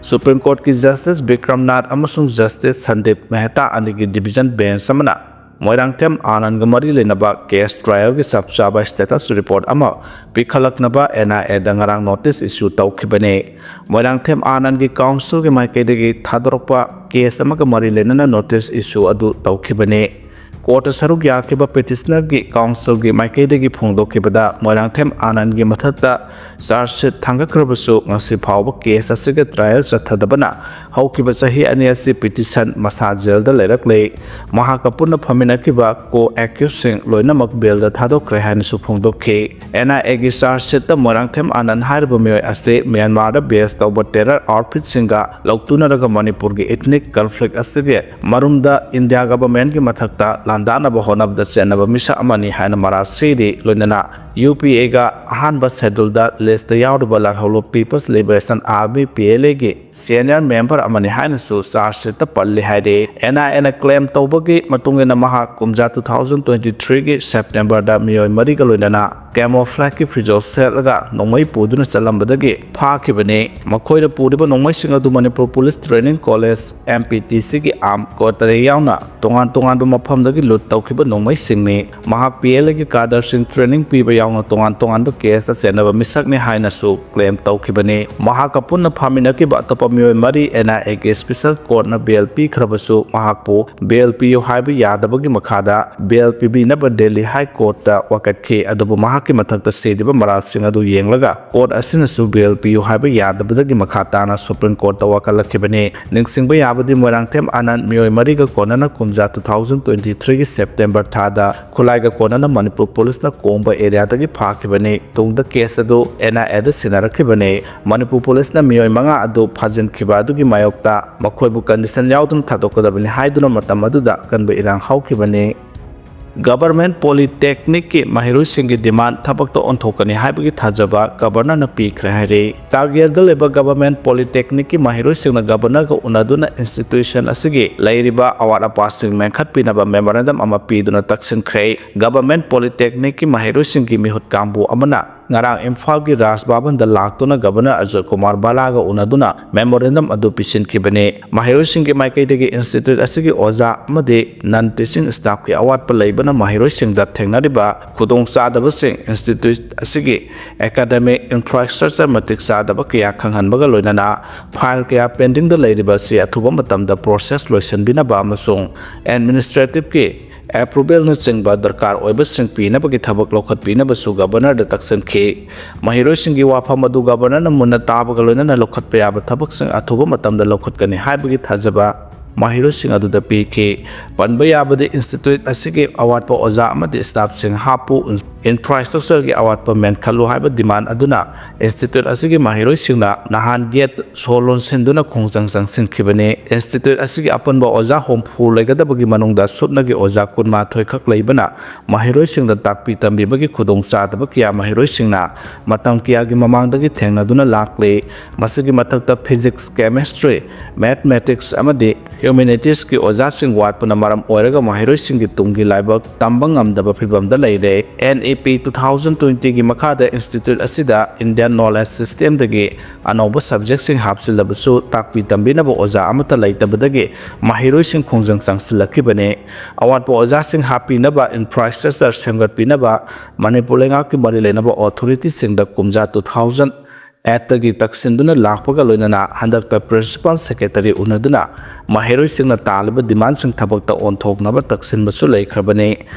Supreme Court ꯀꯤ Justice ꯕꯤꯀ꯭ꯔꯝꯅꯥꯊ ꯑꯃꯁꯨꯡ Justice ꯁꯟꯗꯤꯞ ꯃꯦꯍꯇꯥ ꯑꯅꯤꯒꯤ division bench ꯑꯃꯅ ꯃꯣꯏꯔꯥꯡꯊꯦꯝ ꯑꯥꯅꯟꯒ ꯃꯔꯤ ꯂꯩꯅꯕ case trial ꯒꯤ ꯆꯞ ꯆꯥꯕ status report ꯑꯃ ꯄꯤꯈꯠꯂꯛꯅꯕ N I A ꯗ ꯉꯔꯥꯡ notice issue ꯇꯧꯈꯤꯕꯅꯤ꯫ ꯃꯣꯏꯔꯥꯡꯊꯦꯝ ꯑꯥꯅꯟꯒꯤ counsel ꯒꯤ ꯃꯥꯏꯀꯩꯗꯒꯤ ꯊꯥꯗꯣꯔꯛꯄ case ꯑꯃꯒ ꯃꯔꯤ ꯂꯩꯅꯅ notice issue ꯑꯗꯨ ꯇꯧꯈꯤꯕꯅꯤ꯫ Court ꯇ ꯁꯔꯨꯛ ꯌꯥꯈꯤꯕ petitioner ꯒꯤ counsel ꯒꯤ ꯃꯥꯏꯀꯩꯗꯒꯤ ꯐꯣꯡꯗꯣꯛꯈꯤꯕꯗ, ꯃꯣꯏꯔꯥꯡꯊꯦꯝ ꯑꯥꯅꯟꯒꯤ ꯃꯊꯛꯇ charge sheet ꯊꯥꯡꯒꯠꯈ꯭ꯔꯕꯁꯨ, ꯉꯁꯤ ꯐꯥꯎꯕ case ꯑꯁꯤꯒ trial ꯆꯠꯊꯗꯕꯅ ꯍꯧꯈꯤꯕ ꯆꯍꯤ ꯑꯅꯤ ꯑꯁꯤ petition ꯃꯁꯥ jail ꯗ ꯂꯩꯔꯛꯂꯦ꯫ ꯃꯍꯥꯛꯀ ꯄꯨꯟꯅ ꯐꯝꯃꯤꯟꯅꯈꯤꯕ co-accused ꯁꯤꯡ ꯂꯣꯏꯅꯃꯛ bail ꯗ ꯊꯥꯗꯣꯛꯈ꯭ꯔꯦ ꯍꯥꯏꯅꯁꯨ ꯐꯣꯡꯗꯣꯛꯈꯤ꯫ N I A ꯒꯤ charge sheet ꯇ ꯃꯣꯏꯔꯥꯡꯊꯦꯝ ꯑꯥꯅꯟ ꯍꯥꯏꯔꯤꯕ ꯃꯤꯑꯣꯏ ꯑꯁꯤ ꯃ꯭ꯌꯥꯟꯃꯥꯔꯗ base ꯇꯧꯕ terror outfit ꯁꯤꯡꯒ ꯂꯧꯇꯨꯅꯔꯒ ꯃꯅꯤꯄꯨꯔꯒꯤ ethnic conflict ꯑꯁꯤꯒꯤ ꯃꯔꯨꯝꯗ India government ꯀꯤ ꯃꯊꯛꯇ ꯂꯥꯟꯗꯥꯅꯕ ꯍꯣꯠꯅꯕꯗ ꯆꯦꯠꯅꯕ ꯃꯤꯁꯛ ꯑꯃꯅꯤ ꯍꯥꯏꯅ ꯃꯔꯥꯜ ꯁꯤꯔꯤ꯫ ꯂꯣꯏꯅꯅ U P A ꯒ ꯑꯍꯥꯟꯕ schedule ꯗ list ꯇ ꯌꯥꯎꯔꯤꯕ ꯂꯥꯜꯍꯧꯂꯨꯞ People's Liberation Army, P L A ꯒꯤ senior member ꯑꯃꯅꯤ ꯍꯥꯏꯅꯁꯨ charge sheet ꯇ ꯄꯜꯂꯤ ꯍꯥꯏꯔꯤ꯫ N I A ꯅ claim ꯇꯧꯕꯒꯤ ꯃꯇꯨꯡ ꯏꯟꯅ, ꯃꯍꯥꯛ ꯀꯨꯝꯖꯥ two thousand twenty three ꯒꯤ September ꯗ ꯃꯤꯑꯣꯏ ꯃꯔꯤꯒ ꯂꯣꯏꯅꯅ camouflage ꯀꯤ ꯐꯤꯖꯣꯜ ꯁꯦꯠꯂꯒ ꯅꯣꯡꯃꯩ ꯄꯨꯗꯨꯅ ꯆꯠꯂꯝꯕꯗꯒꯤ ꯐꯥꯈꯤꯕꯅꯤ꯫ ꯃꯈꯣꯏꯅ ꯄꯨꯔꯤꯕ ꯅꯣꯡꯃꯩꯁꯤꯡ ꯑꯗꯨ Manipur Police Training College, M P T C ꯒꯤ arm quarter ꯌꯥꯎꯅ ꯇꯣꯉꯥꯟ ꯇꯣꯉꯥꯟꯕ ꯃꯐꯝꯗꯒꯤ loot ꯇꯧꯈꯤꯕ ꯅꯣꯡꯃꯩꯁꯤꯡꯅꯤ꯫ ꯃꯍꯥꯛ P L A ꯒꯤ cadre ꯁꯤꯡ training ꯄꯤꯕ ꯌꯥꯎꯅ ꯇꯣꯉꯥꯟ ꯇꯣꯉꯥꯟꯕ ꯀꯦꯁꯇ ꯆꯦꯟꯅꯕ ꯃꯤꯁꯛꯅꯤ ꯍꯥꯏꯅꯁꯨ ꯀ꯭ꯂꯦꯝ ꯇꯧꯈꯤꯕꯅꯤ꯫ ꯃꯍꯥꯛꯀ ꯄꯨꯟꯅ ꯐꯥꯃꯤꯟꯅꯈꯤꯕ ꯑꯇꯣꯞꯄ ꯃꯤꯑꯣꯏ ꯃꯔꯤ ꯑꯦꯟ ꯑꯥꯏ ꯑꯦꯒꯤ ꯁ꯭ꯄꯦꯁꯦꯜ ꯀꯣꯔꯠꯅ ꯕꯦꯜ ꯄꯤꯈ꯭ꯔꯕꯁꯨ, ꯃꯍꯥꯛꯄꯨ ꯕꯦꯜ ꯄꯤꯌꯨ ꯍꯥꯏꯕ ꯌꯥꯗꯕꯒꯤ ꯃꯈꯥꯗ ꯕꯦꯜ ꯄꯤꯕꯤꯅꯕ ꯗꯦꯜꯂꯤ ꯍꯥꯏ ꯀꯣꯔꯠꯇ ꯋꯥꯀꯠꯈꯤ꯫ ꯑꯗꯨꯕꯨ ꯃꯍꯥꯛꯀꯤ ꯃꯊꯛꯇ ꯁꯤꯔꯤꯕ ꯃꯔꯥꯜꯁꯤꯡ ꯑꯗꯨ ꯌꯦꯡꯂꯒ ꯀꯣꯔꯠ ꯑꯁꯤꯅꯁꯨ ꯕꯦꯜ ꯄꯤꯌꯨ ꯍꯥꯏꯕ ꯌꯥꯗꯕꯗꯒꯤ ꯃꯈꯥ ꯇꯥꯅ ꯁꯨꯄ꯭ꯔꯤꯝ ꯀꯣꯔꯠꯇ ꯋꯥꯀꯠꯂꯛꯈꯤꯕꯅꯤ꯫ ꯅꯤꯡꯁꯤꯡꯕ ꯌꯥꯕꯗꯤ, ꯃꯣꯏꯔꯥꯡꯊꯦꯝ ꯑꯥꯅꯟꯗ ꯃꯤꯑꯣꯏ ꯃꯔꯤꯒ ꯀꯣꯟꯅꯅ ꯀꯨꯝꯖꯥ two thousand twenty three ꯒꯤ ꯁꯦꯞꯇꯦꯝꯕꯔ ꯊꯥꯗ ꯈꯨꯠꯂꯥꯏꯒ ꯀꯣꯟꯅꯅ ꯃꯅꯤꯄꯨꯔ ꯄꯨꯂꯤꯁꯅ ꯀꯣꯡꯕ ꯑꯦꯔꯤꯌꯥꯗꯒꯤ ꯐꯥꯈꯤꯕꯅꯤ꯫ ꯇꯨꯡꯗ ꯀꯦꯁ ꯑꯗꯨ ꯑꯦꯟ ꯑꯥꯏ ꯑꯦꯗ ꯁꯤꯟꯅꯔꯛꯈꯤꯕꯅꯤ꯫ ꯃꯅꯤꯄꯨꯔ ꯄꯨꯂꯤꯁꯅ ꯃꯤꯑꯣꯏ ꯃꯉꯥ ꯑꯗꯨ ꯐꯥꯖꯤꯟꯈꯤꯕ ꯑꯗꯨꯒꯤ ꯃꯥꯌꯣꯛꯇ ꯃꯈꯣꯏꯕꯨ ꯀꯟꯗꯤꯁꯟ ꯌꯥꯎꯗꯅ ꯊꯥꯗꯣꯛꯀꯗꯕꯅꯤ ꯍꯥꯏꯗꯨꯅ ꯃꯇꯝ ꯑꯗꯨꯗ ꯑꯀꯟꯕ ꯏꯔꯥꯡ ꯍꯧꯈꯤꯕꯅꯤ꯫ ꯒꯕꯔꯃꯦꯟ ꯄꯣꯂꯤꯇꯦꯛꯅꯤꯛꯀꯤ ꯃꯍꯩꯔꯣꯏꯁꯤꯡꯒꯤ ꯗꯤꯃꯥꯟ ꯊꯕꯛꯇ ꯑꯣꯟꯊꯣꯛꯀꯅꯤ ꯍꯥꯏꯕꯒꯤ ꯊꯥꯖꯕ ꯒꯕꯔꯅꯔꯅ ꯄꯤꯈ꯭ꯔꯦ ꯍꯥꯏꯔꯤ꯫ ꯇꯥꯒꯦꯜꯗ ꯂꯩꯕ ꯒꯕꯔꯃꯦꯟ ꯄꯣꯂꯤꯇꯦꯛꯅꯤꯛꯀꯤ ꯃꯍꯩꯔꯣꯏꯁꯤꯡꯅ ꯒꯕꯔꯅꯔꯒ ꯎꯅꯗꯨꯅ ꯏꯟꯁꯇꯤꯇ꯭ꯌꯨꯁꯟ ꯑꯁꯤꯒꯤ ꯂꯩꯔꯤꯕ ꯑꯋꯥꯠ ꯑꯄꯥꯁꯤꯡ ꯃꯦꯟꯈꯠꯄꯤꯅꯕ ꯃꯦꯃꯣꯔꯦꯟꯗꯝ ꯑꯃ ꯄꯤꯗꯨꯅ ꯇꯛꯁꯤꯟꯈ꯭ꯔꯦ꯫ ꯒꯕꯔꯃꯦꯟ ꯄꯣꯂꯤꯇꯦꯛꯅꯤꯛꯀꯤ ꯃꯍꯩꯔꯣꯏꯁꯤꯡꯒꯤ ꯃꯤꯍꯨꯠ ꯀꯥꯡꯕꯨ ꯑꯃꯅ ꯉꯔꯥꯡ ꯏꯝꯐꯥꯜꯒꯤ ꯔꯥꯖ ꯚꯕꯟꯗ ꯂꯥꯛꯇꯨꯅ ꯒꯕꯔꯅꯔ ꯑꯖꯣꯏ ꯀꯨꯃꯥꯔ ꯕꯂꯥꯒ ꯎꯅꯗꯨꯅ ꯃꯦꯃꯣꯔꯦꯟꯗꯝ ꯑꯗꯨ ꯄꯤꯁꯤꯟꯈꯤꯕꯅꯤ꯫ ꯃꯍꯩꯔꯣꯏꯁꯤꯡꯒꯤ ꯃꯥꯏꯀꯩꯗꯒꯤ ꯏꯟꯁꯇꯤꯇ꯭ꯌꯨꯠ ꯑꯁꯤꯒꯤ ꯑꯣꯖꯥ ꯑꯃꯗꯤ ꯅꯟ ꯇꯤꯆꯤꯡ ꯁ꯭ꯇꯥꯐꯀꯤ ꯑꯋꯥꯠꯄ ꯂꯩꯕꯅ ꯃꯍꯩꯔꯣꯏꯁꯤꯡꯗ ꯊꯦꯡꯅꯔꯤꯕ ꯈꯨꯗꯣꯡꯆꯥꯗꯕꯁꯤꯡ, ꯏꯟꯁꯇꯤꯇ꯭ꯌꯨꯠ ꯑꯁꯤꯒꯤ ꯑꯦꯀꯥꯗꯃꯤꯛ ꯏꯟꯐ꯭ꯔꯥꯁ꯭ꯇ꯭ꯔꯛꯆꯔ ꯃꯇꯤꯛ ꯆꯥꯗꯕ ꯀꯌꯥ ꯈꯪꯍꯟꯕꯒ ꯂꯣꯏꯅꯅ ꯐꯥꯏꯜ ꯀꯌꯥ ꯄꯦꯟꯗꯤꯡꯗ ꯂꯩꯔꯤꯕ ꯑꯁꯤ ꯑꯊꯨꯕ ꯃꯇꯝꯗ ꯄ꯭ꯔꯣꯁꯦꯁ ꯂꯣꯏꯁꯤꯟꯕꯤꯅꯕ ꯑꯃꯁꯨꯡ ꯑꯦꯗꯃꯤꯅꯤꯁꯇ꯭ꯔꯦꯇꯤꯚꯀꯤ ꯑꯦꯄ꯭ꯔꯨꯚꯦꯜꯅꯆꯤꯡꯕ ꯗꯔꯀꯥꯔ ꯑꯣꯏꯕꯁꯤꯡ ꯄꯤꯅꯕꯒꯤ ꯊꯕꯛ ꯂꯧꯈꯠꯄꯤꯅꯕꯁꯨ ꯒꯕꯔꯅꯔꯗ ꯇꯛꯁꯤꯟꯈꯤ꯫ ꯃꯍꯩꯔꯣꯏꯁꯤꯡꯒꯤ ꯋꯥꯐꯝ ꯑꯗꯨ ꯒꯕꯔꯅꯔꯅ ꯃꯨꯟꯅ ꯇꯥꯕꯒ ꯂꯣꯏꯅꯅ ꯂꯧꯈꯠꯄ ꯌꯥꯕ ꯊꯕꯛꯁꯤꯡ ꯑꯊꯨꯕ ꯃꯇꯝꯗ ꯂꯧꯈꯠꯀꯅꯤ ꯍꯥꯏꯕꯒꯤ ꯊꯥꯖꯕ ꯃꯍꯩꯔꯣꯏꯁꯤꯡ ꯑꯗꯨꯗ ꯄꯤꯈꯤ꯫ ꯄꯟꯕ ꯌꯥꯕꯗꯤ, ꯏꯟꯁꯇꯤꯇ꯭ꯌꯨꯠ ꯑꯁꯤꯒꯤ ꯑꯋꯥꯠꯄ ꯑꯣꯖꯥ ꯑꯃꯗꯤ ꯁ꯭ꯇꯥꯐꯁꯤꯡ ꯍꯥꯞꯄꯨ, ꯏꯟꯐ꯭ꯔꯥꯁ꯭ꯇ꯭ꯔꯛꯆꯔꯒꯤ ꯑꯋꯥꯠꯄ ꯃꯦꯟꯈꯠꯂꯨ ꯍꯥꯏꯕ ꯗꯤꯃꯥꯟ ꯑꯗꯨꯅ ꯏꯟꯁꯇꯤꯇ꯭ꯌꯨꯠ ꯑꯁꯤꯒꯤ ꯃꯍꯩꯔꯣꯏꯁꯤꯡꯅ ꯅꯍꯥꯟ ꯒꯦꯠ ꯁꯣ ꯂꯣꯟꯁꯤꯟꯗꯨꯅ ꯈꯣꯡꯖꯪ ꯆꯪꯁꯤꯟꯈꯤꯕꯅꯤ꯫ ꯏꯟꯁꯇꯤꯇ꯭ꯌꯨꯠ ꯑꯁꯤꯒꯤ ꯑꯄꯨꯟꯕ ꯑꯣꯖꯥ ꯍꯨꯝꯐꯨ ꯂꯩꯒꯗꯕꯒꯤ ꯃꯅꯨꯡꯗ ꯁꯨꯞꯅꯒꯤ ꯑꯣꯖꯥ ꯀꯨꯟꯃꯥꯊꯣꯏ ꯈꯛ ꯂꯩꯕꯅ ꯃꯍꯩꯔꯣꯏꯁꯤꯡꯗ ꯇꯥꯛꯄꯤ ꯇꯝꯕꯤꯕꯒꯤ ꯈꯨꯗꯣꯡꯆꯥꯗꯕ ꯀꯌꯥ ꯃꯍꯩꯔꯣꯏꯁꯤꯡꯅ ꯃꯇꯝ ꯀꯌꯥꯒꯤ ꯃꯃꯥꯡꯗꯒꯤ ꯊꯦꯡꯅꯗꯨꯅ ꯂꯥꯛꯂꯤ꯫ ꯃꯁꯤꯒꯤ ꯃꯊꯛꯇ ꯐꯤꯖꯤꯛꯁ, ꯀꯦꯃꯤꯁꯇ꯭ꯔꯤ, ꯃꯦꯊꯃꯦꯇꯤꯛꯁ ꯑꯃꯗꯤ Humanities-ꯀꯤ ꯑꯣꯖꯥꯁꯤꯡ ꯋꯥꯠꯄꯅ ꯃꯔꯝ ꯑꯣꯏꯔꯒ ꯃꯍꯩꯔꯣꯏꯁꯤꯡꯒꯤ ꯇꯨꯡꯒꯤ ꯂꯥꯏꯕꯛ ꯇꯝꯕ ꯉꯝꯗꯕ ꯐꯤꯚꯝꯗ ꯂꯩꯔꯦ꯫ N E P two thousand twenty-ꯒꯤ ꯃꯈꯥꯗ institute ꯑꯁꯤꯗ Indian knowledge system-ꯗꯒꯤ ꯑꯅꯧꯕ subject-ꯁꯤꯡ ꯍꯥꯞꯆꯤꯜꯂꯕꯁꯨ ꯇꯥꯛꯄꯤ ꯇꯝꯕꯤꯅꯕ ꯑꯣꯖꯥ ꯑꯃꯠꯇ ꯂꯩꯇꯕꯗꯒꯤ ꯃꯍꯩꯔꯣꯏꯁꯤꯡ ꯈꯣꯡꯖꯪ ꯆꯪꯁꯤꯜꯂꯛꯈꯤꯕꯅꯤ꯫ ꯑꯋꯥꯠꯄ ꯑꯣꯖꯥꯁꯤꯡ ꯍꯥꯞꯄꯤꯅꯕ infrastructure ꯁꯦꯝꯒꯠꯄꯤꯅꯕ ꯃꯅꯤꯄꯨꯔ ꯂꯩꯉꯥꯛꯀꯤ ꯃꯔꯤ ꯂꯩꯅꯕ authority-ꯁꯤꯡꯗ ꯀꯨꯝꯖꯥ two thousand eight-ꯇꯒꯤ ꯇꯛꯁꯤꯟꯗꯨꯅ ꯂꯥꯛꯄꯒ ꯂꯣꯏꯅꯅ ꯍꯟꯗꯛꯇ Principal Secretary ꯎꯅꯗꯨꯅ ꯃꯍꯩꯔꯣꯏꯁꯤꯡꯅ ꯇꯥꯜꯂꯤꯕ demand-ꯁꯤꯡ ꯊꯕꯛꯇ ꯑꯣꯟꯊꯣꯛꯅꯕ ꯇꯛꯁꯤꯟꯕꯁꯨ ꯂꯩꯈ꯭ꯔꯕꯅꯤ꯫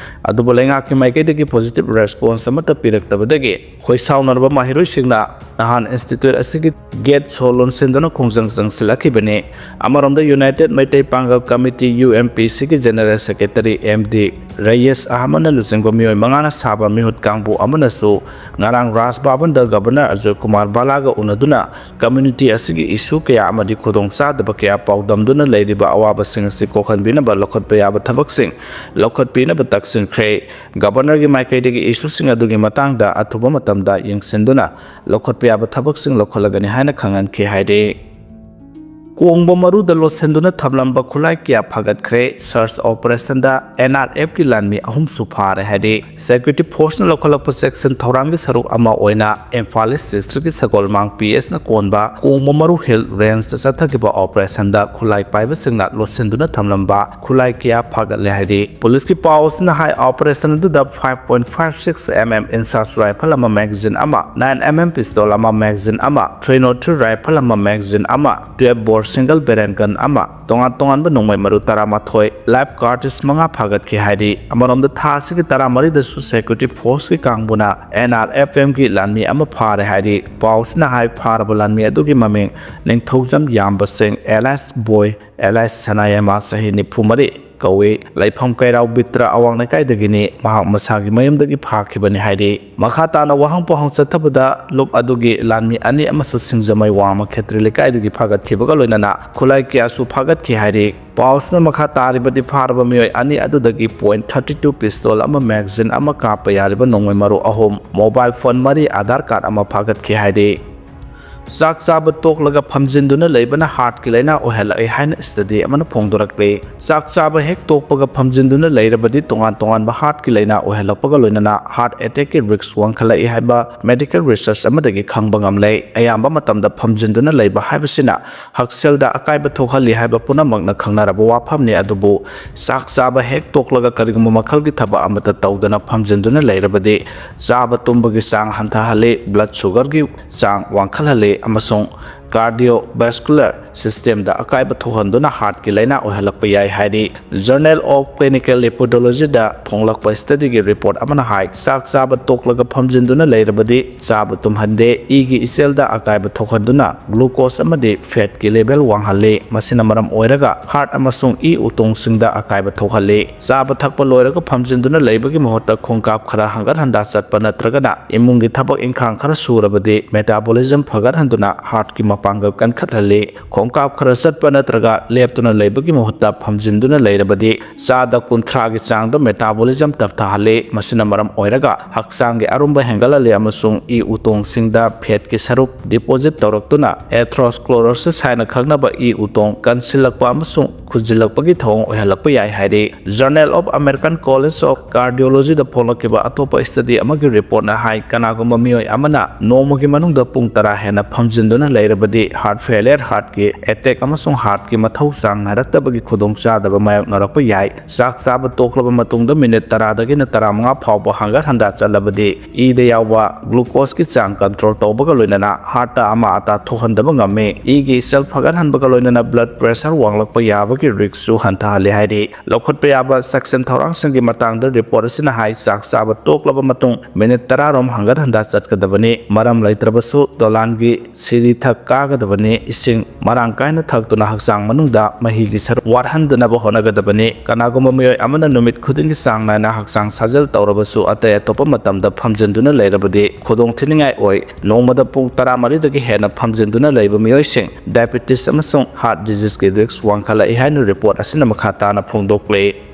ꯑꯗꯨꯕꯨ ꯂꯩꯉꯥꯛꯀꯤ ꯃꯥꯏꯀꯩꯗꯒꯤ positive response ꯑꯃꯠꯇ ꯄꯤꯔꯛꯇꯕꯗꯒꯤ ꯈꯣꯏꯁꯥꯎꯅꯔꯕ ꯃꯍꯩꯔꯣꯏꯁꯤꯡꯅ ꯅꯍꯥꯟ institute ꯑꯁꯤꯒꯤ gate ꯁꯣ ꯂꯣꯟꯁꯤꯟꯗꯨꯅ ꯈꯣꯡꯖꯪ ꯆꯪꯁꯤꯜꯂꯛꯈꯤꯕꯅꯤ꯫ ꯑꯃꯔꯣꯝꯗ United ꯃꯩꯇꯩ ꯄꯥꯡꯒꯜ Committee, U M P C-ꯒꯤ General Secretary M D ꯔꯌꯦꯁ ꯑꯍꯃꯗꯅ ꯂꯨꯆꯤꯡꯕ ꯃꯤꯑꯣꯏ ꯃꯉꯥꯅ ꯁꯥꯕ ꯃꯤꯍꯨꯠ ꯀꯥꯡꯕꯨ ꯑꯃꯅꯁꯨ ꯉꯔꯥꯡ ꯔꯥꯖ ꯚꯕꯟꯗ Governor ꯑꯖꯣꯏ ꯀꯨꯃꯥꯔ ꯚꯜꯂꯥꯒ ꯎꯅꯗꯨꯅ community ꯑꯁꯤꯒꯤ issue ꯀꯌꯥ ꯑꯃꯗꯤ ꯈꯨꯗꯣꯡꯆꯥꯗꯕ ꯀꯌꯥ ꯄꯥꯎꯗꯝꯗꯨꯅ ꯂꯩꯔꯤꯕ ꯑꯋꯥꯕꯁꯤꯡ ꯑꯁꯤ ꯀꯣꯛꯍꯟꯕꯤꯅꯕ ꯂꯧꯈꯠꯄ ꯌꯥꯕ ꯊꯕꯛꯁꯤꯡ ꯂꯧꯈꯠꯄꯤꯅꯕ ꯇꯛꯁꯤꯟꯈ꯭ꯔꯦ꯫ Governor-ꯒꯤ ꯃꯥꯏꯀꯩꯗꯒꯤ issue-ꯁꯤꯡ ꯑꯗꯨꯒꯤ ꯃꯇꯥꯡꯗ ꯑꯊꯨꯕ ꯃꯇꯝꯗ ꯌꯦꯡꯁꯤꯟꯗꯨꯅ ꯂꯧꯈꯠꯄ ꯌꯥꯕ ꯊꯕꯛꯁꯤꯡ ꯂꯧꯈꯠꯂꯒꯅꯤ ꯍꯥꯏꯅ ꯈꯪꯍꯟꯈꯤ ꯍꯥꯏꯔꯤ꯫ ꯀꯣꯡꯕ ꯃꯔꯨꯗ ꯂꯣꯠꯁꯤꯟꯗꯨꯅ ꯊꯝꯂꯝꯕ ꯈꯨꯠꯂꯥꯏ ꯀꯌꯥ ꯐꯥꯒꯠꯈ꯭ꯔꯦ꯫ Search operation-ꯗ N R F-ꯀꯤ ꯂꯥꯟꯃꯤ ꯑꯍꯨꯝꯁꯨ ꯐꯥꯔꯦ ꯍꯥꯏꯔꯤ꯫ Security force-ꯅ ꯂꯧꯈꯠꯂꯛꯄ ꯆꯦꯛꯁꯤꯟ ꯊꯧꯔꯥꯡꯒꯤ ꯁꯔꯨꯛ ꯑꯃ ꯑꯣꯏꯅ Imphal East District-ꯀꯤ ꯁꯒꯣꯜꯃꯥꯡ P S-ꯅ ꯀꯣꯟꯕ ꯀꯣꯡꯕ ꯃꯔꯨ Hill Range-ꯇ ꯆꯠꯊꯈꯤꯕ operation-ꯗ ꯈꯨꯠꯂꯥꯏ ꯄꯥꯏꯕꯁꯤꯡꯅ ꯂꯣꯠꯁꯤꯟꯗꯨꯅ ꯊꯝꯂꯝꯕ ꯈꯨꯠꯂꯥꯏ ꯀꯌꯥ ꯐꯥꯒꯠꯂꯦ ꯍꯥꯏꯔꯤ꯫ Police-ꯀꯤ ꯄꯥꯎ ꯑꯁꯤꯅ ꯍꯥꯏ, operation ꯑꯗꯨꯗ five point five six M M INSAS rifle ꯑꯃ, magazine ꯑꯃ, nine M M pistol ꯑꯃ, magazine ꯑꯃ, three nought three rifle ꯑꯃ, magazine ꯑꯃ, twelve bore single barrel gun ꯑꯃ, ꯇꯣꯉꯥꯟ ꯇꯣꯉꯥꯟꯕ ꯅꯣꯡꯃꯩ ꯃꯔꯨ ꯇꯔꯥꯃꯥꯊꯣꯏ, live cartridge ꯃꯉꯥ ꯐꯥꯒꯠꯈꯤ ꯍꯥꯏꯔꯤ꯫ ꯑꯃꯔꯣꯝꯗ ꯊꯥ ꯑꯁꯤꯒꯤ ꯇꯔꯥꯃꯔꯤꯗꯁꯨ security force-ꯀꯤ ꯀꯥꯡꯕꯨꯅ N R F M-ꯒꯤ ꯂꯥꯟꯃꯤ ꯑꯃ ꯐꯥꯔꯦ ꯍꯥꯏꯔꯤ꯫ ꯄꯥꯎ ꯑꯁꯤꯅ ꯍꯥꯏ, ꯐꯥꯔꯕ ꯂꯥꯟꯃꯤ ꯑꯗꯨꯒꯤ ꯃꯃꯤꯡ ꯅꯤꯡꯊꯧꯖꯝ ꯌꯥꯝꯕ ꯁꯤꯡ alias ꯕꯣꯏ alias ꯁꯅꯥꯌꯥꯏꯃ, ꯆꯍꯤ ꯅꯤꯐꯨ ꯃꯔꯤ ꯀꯧꯏ꯫ ꯂꯩꯐꯝ ꯀꯩꯔꯥꯎ ꯕꯤꯇ꯭ꯔ ꯑꯋꯥꯡ ꯂꯩꯀꯥꯏꯗꯒꯤꯅꯤ꯫ ꯃꯍꯥꯛ ꯃꯁꯥꯒꯤ ꯃꯌꯨꯝꯗꯒꯤ ꯐꯥꯈꯤꯕꯅꯤ ꯍꯥꯏꯔꯤ꯫ ꯃꯈꯥ ꯇꯥꯅ ꯋꯥꯍꯪ ꯄꯥꯎꯍꯪ ꯆꯠꯊꯕꯗ ꯂꯨꯞ ꯑꯗꯨꯒꯤ ꯂꯥꯟꯃꯤ ꯑꯅꯤ ꯑꯃꯁꯨ ꯁꯤꯡꯖꯃꯩ ꯋꯥꯡꯃ ꯈꯦꯇ꯭ꯔꯤ ꯂꯩꯀꯥꯏꯗꯒꯤ ꯐꯥꯒꯠꯈꯤꯕꯒ ꯂꯣꯏꯅꯅ ꯈꯨꯠꯂꯥꯏ ꯀꯌꯥꯁꯨ ꯐꯥꯒꯠꯈꯤ ꯍꯥꯏꯔꯤ꯫ ꯄꯥꯎꯁꯤꯅ ꯃꯈꯥ ꯇꯥꯔꯤꯕꯗꯤ ꯐꯥꯔꯕ ꯃꯤꯑꯣꯏ ꯑꯅꯤ ꯑꯗꯨꯗꯒꯤ point thirty two pistol ꯑꯃ, magazine ꯑꯃ, ꯀꯥꯞꯄ ꯌꯥꯔꯤꯕ ꯅꯣꯡꯃꯩ ꯃꯔꯨ ꯑꯍꯨꯝ, mobile phone ꯃꯔꯤ, Aadhaar card ꯑꯃ ꯐꯥꯒꯠꯈꯤ ꯍꯥꯏꯔꯤ꯫ ꯆꯥꯛ ꯆꯥꯕ ꯇꯣꯛꯂꯒ ꯐꯝꯖꯤꯟꯗꯨꯅ ꯂꯩꯕꯅ ꯍꯥꯔꯠꯀꯤ ꯂꯥꯏꯅꯥ ꯑꯣꯏꯍꯜꯂꯛꯏ ꯍꯥꯏꯅ ꯁ꯭ꯇꯗꯤ ꯑꯃꯅ ꯐꯣꯡꯗꯣꯔꯛꯂꯤ꯫ ꯆꯥꯛ ꯆꯥꯕ ꯍꯦꯛ ꯇꯣꯛꯄꯒ ꯐꯝꯖꯤꯟꯗꯨꯅ ꯂꯩꯔꯕꯗꯤ ꯇꯣꯉꯥꯟ ꯇꯣꯉꯥꯟꯕ ꯍꯥꯔꯠꯀꯤ ꯂꯥꯏꯅꯥ ꯑꯣꯏꯍꯜꯂꯛꯄꯒ ꯂꯣꯏꯅꯅ ꯍꯥꯔꯠ ꯑꯦꯇꯦꯛꯀꯤ ꯔꯤꯁ꯭ꯛ ꯋꯥꯡꯈꯠꯂꯛꯏ ꯍꯥꯏꯕ ꯃꯦꯗꯤꯀꯦꯜ ꯔꯤꯁꯔꯆ ꯑꯃꯗꯒꯤ ꯈꯪꯕ ꯉꯝꯂꯦ꯫ ꯑꯌꯥꯝꯕ ꯃꯇꯝꯗ ꯐꯝꯖꯤꯟꯗꯨꯅ ꯂꯩꯕ ꯍꯥꯏꯕꯁꯤꯅ ꯍꯛꯁꯦꯜꯗ ꯑꯀꯥꯏꯕ ꯊꯣꯛꯍꯜꯂꯤ ꯍꯥꯏꯕ ꯄꯨꯝꯅꯃꯛꯅ ꯈꯪꯅꯔꯕ ꯋꯥꯐꯝꯅꯤ꯫ ꯑꯗꯨꯕꯨ ꯆꯥꯛ ꯆꯥꯕ ꯍꯦꯛ ꯇꯣꯛꯂꯒ ꯀꯔꯤꯒꯨꯝꯕ ꯃꯈꯜꯒꯤ ꯊꯕꯛ ꯑꯃꯠꯇ ꯇꯧꯗꯅ ꯐꯝꯖꯤꯟꯗꯨꯅ ꯂꯩꯔꯕꯗꯤ ꯆꯥꯕ ꯇꯨꯝꯕꯒꯤ ꯆꯥꯡ ꯍꯟꯊꯍꯜꯂꯤ, ꯕ꯭ꯂꯗ ꯁꯨꯒꯔꯒꯤ ꯆꯥꯡ ꯋꯥꯡꯈꯠꯍꯜꯂꯤ ꯑꯃꯁꯨꯡ ꯀꯥꯔꯗꯤꯑꯣ ꯚꯦꯁꯀꯨꯂꯔ ꯁꯤꯁꯇꯦꯝꯗ ꯑꯀꯥꯏꯕ ꯊꯣꯛꯍꯟꯗꯨꯅ ꯍꯥꯔꯠꯀꯤ ꯂꯥꯏꯅꯥ ꯑꯣꯏꯍꯜꯂꯛꯄ ꯌꯥꯏ ꯍꯥꯏꯔꯤ꯫ ꯖꯔꯅꯦꯜ ꯑꯣꯐ ꯀ꯭ꯂꯤꯅꯤꯀꯦꯜ ꯂꯤꯄꯣꯗꯣꯂꯣꯖꯤꯗ ꯐꯣꯡꯂꯛꯄ ꯁ꯭ꯇꯗꯤꯒꯤ ꯔꯤꯄꯣꯔꯠ ꯑꯃꯅ ꯍꯥꯏ, ꯆꯥꯛ ꯆꯥꯕ ꯇꯣꯛꯂꯒ ꯐꯝꯖꯤꯟꯗꯨꯅ ꯂꯩꯔꯕꯗꯤ ꯆꯥꯕ ꯇꯨꯝꯍꯟꯗꯦ, ꯏꯒꯤ ꯏꯆꯦꯜꯗ ꯑꯀꯥꯏꯕ ꯊꯣꯛꯍꯟꯗꯨꯅ ꯒ꯭ꯂꯨꯀꯣꯁ ꯑꯃꯗꯤ ꯐꯦꯠꯀꯤ ꯂꯦꯚꯦꯜ ꯋꯥꯡꯍꯜꯂꯤ꯫ ꯃꯁꯤꯅ ꯃꯔꯝ ꯑꯣꯏꯔꯒ ꯍꯥꯔꯠ ꯑꯃꯁꯨꯡ ꯏ ꯎꯇꯣꯡꯁꯤꯡꯗ ꯑꯀꯥꯏꯕ ꯊꯣꯛꯍꯜꯂꯤ꯫ ꯆꯥꯕ ꯊꯛꯄ ꯂꯣꯏꯔꯒ ꯐꯝꯖꯤꯟꯗꯨꯅ ꯂꯩꯕꯒꯤ ꯃꯍꯨꯠꯇ ꯈꯣꯡꯀꯥꯞ ꯈꯔ ꯍꯪꯒꯠ ꯍꯟꯗꯥ ꯆꯠꯄ ꯅꯠꯇ꯭ꯔꯒꯅ ꯏꯃꯨꯡꯒꯤ ꯊꯕꯛ ꯏꯪꯈꯥꯡ ꯈꯔ ꯁꯨꯔꯕꯗꯤ ꯃꯦꯇꯥꯕꯣꯂꯤꯖꯝ ꯐꯒꯠꯍꯟꯗꯨꯅ ꯍꯥꯔꯠꯀꯤ ꯃꯄꯥꯡꯒꯜ ꯀꯟꯈꯠꯍꯜꯂꯤ꯫ ꯈꯣꯡꯀꯥꯞ ꯈꯔ ꯆꯠꯄ ꯅꯠꯇ꯭ꯔꯒ ꯂꯦꯞꯇꯨꯅ ꯂꯩꯕꯒꯤ ꯃꯍꯨꯠꯇ ꯐꯝꯖꯤꯟꯗꯨꯅ ꯂꯩꯔꯕꯗꯤ ꯆꯥꯗ ꯀꯨꯟꯊ꯭ꯔꯥꯒꯤ ꯆꯥꯡꯗ ꯃꯦꯇꯥꯕꯣꯂꯤꯖꯝ ꯇꯞꯊꯍꯜꯂꯤ꯫ ꯃꯁꯤꯅ ꯃꯔꯝ ꯑꯣꯏꯔꯒ ꯍꯛꯆꯥꯡꯒꯤ ꯑꯔꯨꯝꯕ ꯍꯦꯟꯒꯠꯍꯜꯂꯤ ꯑꯃꯁꯨꯡ ꯏ ꯎꯇꯣꯡꯁꯤꯡꯗ ꯐꯦꯠꯀꯤ ꯁꯔꯨꯛ ꯗꯤꯄꯣꯖꯤꯠ ꯇꯧꯔꯛꯇꯨꯅ ꯑꯦꯊ꯭ꯔꯣꯁꯀ꯭ꯂꯣꯔꯣꯁꯤꯁ ꯍꯥꯏꯅ ꯈꯪꯅꯕ ꯏ ꯎꯇꯣꯡ ꯀꯟꯁꯤꯜꯂꯛꯄ ꯑꯃꯁꯨꯡ ꯈꯨꯖꯤꯜꯂꯛꯄꯒꯤ ꯊꯧꯑꯣꯡ ꯑꯣꯏꯍꯜꯂꯛꯄ ꯌꯥꯏ ꯍꯥꯏꯔꯤ꯫ Journal of American College of ꯀꯥꯔꯗꯤꯑꯣꯂꯣꯖꯤꯗ ꯐꯣꯡꯂꯛꯈꯤꯕ ꯑꯇꯣꯞꯄ ꯁ꯭ꯇꯗꯤ ꯑꯃꯒꯤ ꯔꯤꯄꯣꯔꯠꯅ ꯍꯥꯏ, ꯀꯅꯥꯒꯨꯝꯕ ꯃꯤꯑꯣꯏ ꯑꯃꯅ ꯅꯣꯡꯃꯒꯤ ꯃꯅꯨꯡꯗ ꯄꯨꯡ ꯇꯔꯥ ꯍꯦꯟꯅ ꯐꯝꯖꯤꯟꯗꯨꯅ ꯂꯩꯔꯕꯗꯤ ꯍꯥꯔꯠ ꯐꯦꯂꯤꯌꯔ, ꯍꯥꯔꯠꯀꯤ ꯑꯦꯇꯦꯛ ꯑꯃꯁꯨꯡ ꯍꯥꯔꯠꯀꯤ ꯃꯊꯧ ꯆꯥꯡ ꯅꯥꯏꯔꯛꯇꯕꯒꯤ ꯈꯨꯗꯣꯡꯆꯥꯗꯕ ꯃꯥꯌꯣꯛꯅꯔꯛꯄ ꯌꯥꯏ꯫ ꯆꯥꯛ ꯆꯥꯕ ꯇꯣꯛꯂꯕ ꯃꯇꯨꯡꯗ ꯃꯤꯅꯤꯠ ꯇꯔꯥꯗꯒꯤꯅ ꯇꯔꯥꯃꯉꯥ ꯐꯥꯎꯕ ꯍꯪꯒꯠ ꯍꯟꯗꯥ ꯆꯠꯂꯕꯗꯤ ꯏꯗ ꯌꯥꯎꯕ ꯒ꯭ꯂꯨꯀꯣꯁꯀꯤ ꯆꯥꯡ ꯀꯟꯇ꯭ꯔꯣꯜ ꯇꯧꯕꯒ ꯂꯣꯏꯅꯅ ꯍꯥꯔꯠꯇ ꯑꯃꯥ ꯑꯇꯥ ꯊꯣꯛꯍꯟꯗꯕ ꯉꯝꯃꯤ꯫ ꯏꯒꯤ ꯏꯆꯦꯜ ꯐꯒꯠꯍꯟꯕꯒ ꯂꯣꯏꯅꯅ ꯕ꯭ꯂꯗ ꯄ꯭ꯔꯦꯁꯔ ꯋꯥꯡꯂꯛꯄ ꯌꯥꯕꯒꯤ ꯔꯤꯁ꯭ꯛꯁꯨ ꯍꯟꯊꯍꯜꯂꯤ ꯍꯥꯏꯔꯤ꯫ ꯂꯧꯈꯠꯄ ꯌꯥꯕ ꯆꯦꯛꯁꯤꯟ ꯊꯧꯔꯥꯡꯁꯤꯡꯒꯤ ꯃꯇꯥꯡꯗ ꯔꯤꯄꯣꯔꯠ ꯑꯁꯤꯅ ꯍꯥꯏ, ꯆꯥꯛ ꯆꯥꯕ ꯇꯣꯛꯂꯕ ꯃꯇꯨꯡ ꯃꯤꯅꯤꯠ ꯇꯔꯥ ꯔꯣꯝ ꯍꯪꯒꯠ ꯍꯟꯗꯥ ꯆꯠꯀꯗꯕꯅꯤ꯫ ꯃꯔꯝ ꯂꯩꯇ꯭ꯔꯕꯁꯨ ꯗꯣꯂꯥꯟꯒꯤ ꯁꯤꯔꯤꯊꯛ ꯀꯥꯒꯗꯕꯅꯤ꯫ ꯏꯁꯤꯡ ꯃꯔꯥꯡ ꯀꯥꯏꯅ ꯊꯛꯇꯨꯅ ꯍꯛꯆꯥꯡ ꯃꯅꯨꯡꯗ ꯃꯍꯤꯒꯤ ꯁꯔꯨꯛ ꯋꯥꯠꯍꯟꯗꯅꯕ ꯍꯣꯠꯅꯒꯗꯕꯅꯤ꯫ ꯀꯅꯥꯒꯨꯝꯕ ꯃꯤꯑꯣꯏ ꯑꯃꯅ ꯅꯨꯃꯤꯠ ꯈꯨꯗꯤꯡꯒꯤ ꯆꯥꯡ ꯅꯥꯏꯅ ꯍꯛꯆꯥꯡ ꯁꯥꯖꯦꯜ ꯇꯧꯔꯕꯁꯨ ꯑꯇꯩ ꯑꯇꯣꯞꯄ ꯃꯇꯝꯗ ꯐꯝꯖꯤꯟꯗꯨꯅ ꯂꯩꯔꯕꯗꯤ ꯈꯨꯗꯣꯡꯊꯤꯅꯤꯡꯉꯥꯏ ꯑꯣꯏ꯫ ꯅꯣꯡꯃꯗ ꯄꯨꯡ ꯇꯔꯥꯃꯔꯤꯗꯒꯤ ꯍꯦꯟꯅ ꯐꯝꯖꯤꯟꯗꯨꯅ ꯂꯩꯕ ꯃꯤꯑꯣꯏꯁꯤꯡ ꯗꯥꯏꯕꯦꯇꯤꯁ ꯑꯃꯁꯨꯡ ꯍꯥꯔꯠ ꯗꯤꯖꯤꯖꯀꯤ ꯔꯤꯁ꯭ꯛ ꯋꯥꯡꯈꯠꯂꯛꯏ ꯍꯥꯏꯅ ꯔꯤꯄꯣꯔꯠ ꯑꯁꯤꯅ ꯃꯈꯥ ꯇꯥꯅ ꯐꯣꯡꯗꯣꯛꯂꯤ꯫